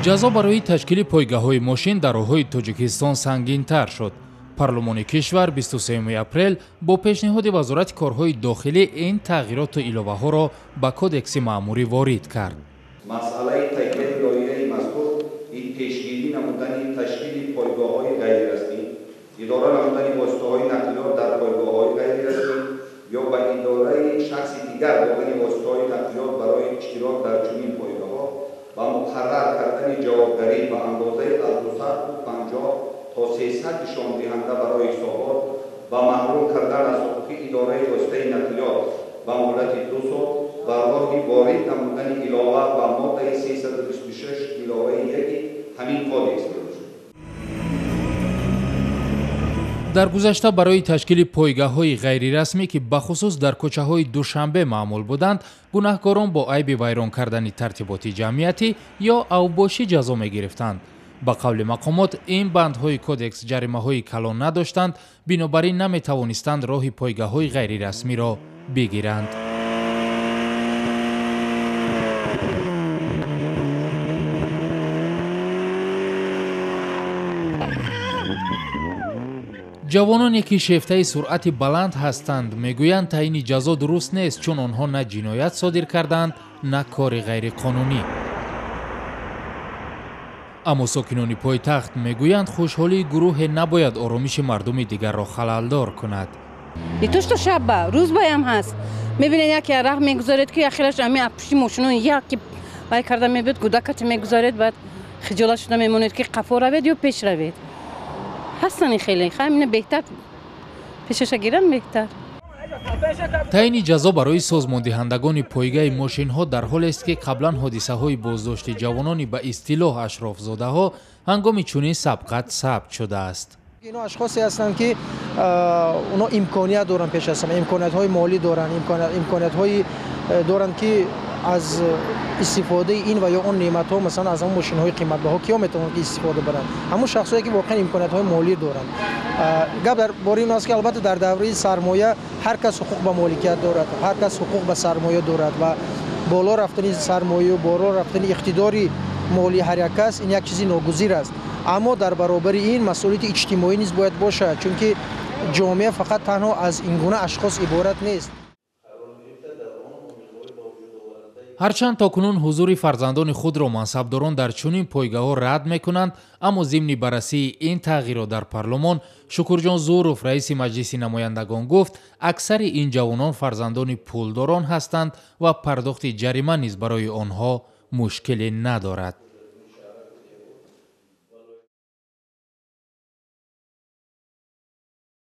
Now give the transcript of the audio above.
Ҷазо барои ташкили пойгаҳои мошин дар роҳҳои Тоҷикистон сангинтар шуд. Парлумони кишвар 23 апрел бо пешниҳоди Вазорати корҳои дохилӣ ин тағйироту иловаҳоро ба кодекси маъмурӣ ворид кард. Масъалаи таҳияи лоиҳаи мазкур ин пешгирӣ намудани ташкили пойгоҳҳои ғайрирасмӣ, идора намудани воситаҳои нақлиёт дар пойгоҳҳои ғайрирасмӣ ё ба идораи шахси дигар додани воситаҳои нақлиёт барои иштирок дар чунин пойгоҳҳо ва муқаррар кардани ҷавобгарӣ ба андозаи аз 250 то 300 нишондиҳанда барои ҳисобот ва маҳрум кардан аз ҳуқуқи идораи воситаи нақлиёт ба муҳлати 2 сол ба роҳи ворид намудани илова ба моддаи 326 иловаи 1 ҳамин кодекс мебошад. Дар гузашта барои ташкили пойгаҳҳои ғайрирасмӣ, ки бахусус дар кӯчаҳои Душанбе маъмул буданд, гунаҳкорон бо айби вайрон кардани тартиботи ҷамъиятӣ ё авбошӣ ҷазо мегирифтанд. Ба қавли мақомот, ин бандҳои кодекс ҷаримаҳои калон надоштанд, бинобар ин наметавонистанд роҳи пойгаҳҳои ғайрирасмиро бигиранд. Ҷавононе ки шефтаи суръати баланд ҳастанд, мегӯянд таъини ҷазо дуруст нест, чун онҳо на ҷиноят содир карданд, на кори ғайриқонунӣ. Аммо сокинони пойтахт мегӯянд хушҳолии гурӯҳе набояд оромиши мардуми дигарро халалдор кунад. Не то что шабба, рӯзбаям ҳаст. Мебинед, яке арақ мегузоред, ки ахираш ами пушти мошино яке вай карда мебиёд, гудакати мегузоред, баъд хиҷолат шуда мемонед, ки қафо равед ё пеш равед. Ҳастани хеле, ҳамина беҳтар пешаша гиран беҳтар. Таъини ҷазо барои созмондиҳандагони пойгаи мошинҳо дар ҳолест, ки қаблан ҳодисаҳои боздошти ҷавонони ба истилоҳ ашрофзодаҳо ҳангоми чунин сабқат сабт шудааст. Ино ашхосе ҳастанд, ки онҳо имконият доранд, пеш аз ҳама имкониятҳои молӣ доранд, имкониятҳои доранд, ки аз истифодаи ин ва ё он неъматҳо, масалан аз ҳамон мошинҳои қиматбаҳо, киё метавонанд ки истифода баранд? Ҳамон шахсое ки воқеан имкониятҳои молӣ доранд. Гап дар бораи ин аст, ки албатта дар давраи сармоя ҳар кас ҳуқуқ ба моликият дорад, ҳар кас ҳуқуқ ба сармоя дорад ва боло рафтани сармояю боло рафтани иқтидори молии ҳар як кас ин як чизи ногузир аст. Аммо дар баробари ин масъулияти иҷтимоӣ низ бояд бошад, чунки ҷомеа фақат танҳо аз ин гуна ашхос иборат нест. Ҳарчанд то кунун ҳузури фарзандони худро мансабдорон дар чунин пойгаҳо рад мекунанд, аммо зимни баррасии ин тағйирот дар парлумон Шукурҷон Зуров, раиси Маҷлиси намояндагон, гуфт аксари ин ҷавонон фарзандони пулдорон ҳастанд ва пардохти ҷарима низ барои онҳо мушкиле надорад.